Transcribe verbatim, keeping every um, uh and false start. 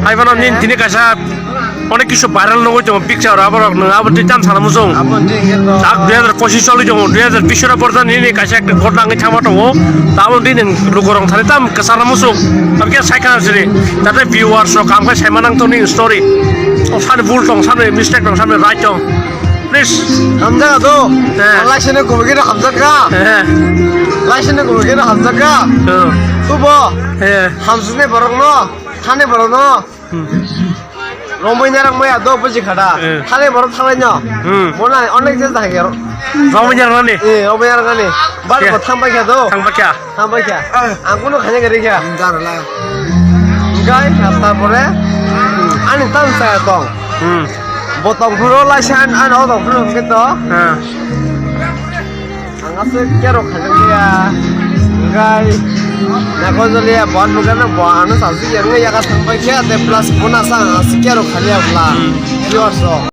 Hai phano nini tini kaisa onek kisu viral nugwi tongo picture aborok nwng abo twi tam sana muchung. Abo twi hwnkhe to. Chak dui hazar pochis choli tongo, dui hazar bish oro borjani nini kaisa ekta ghotna wngwi thangma tongo. Taboni twi nwng lukurok thani tam kwchana muchung. Abokhe sai khana sini. Jate viewers rok kaham khe saima nang tong nini story. Sani bul tong, sani mistake tong, sani right tong. Please. Hamjak do. He. Laisini kubui khe hamjak kha. He. Laisini kubui khe hamjak kha. He. Tubo. He. Hamsini borok no, thani borok no. Hmm. Romwi narang maya do buji khada. Eh. Thalai borok thalai no. Hmm. Bona onek je jagir. Romwi narang ni? Eh, romwi narang ni. Bar ko thang bai kha do. Thang bai kha? Thang bai kha. Ang kuno khanya gari kha. Darla. Gai hapta pore. Ani tam sa tong. Hmm. Bo tong phuro lai san, ani o tong phuro ke to. Ha. Ang aswk kero khajakliya, hwnkhe nakojolia bo nukjano bo ano sajwk ya wngwi yakarwi thangbai khe, tei plus bono aswk ang aswk kero khaliya bwla. Hmm. Viewers rok.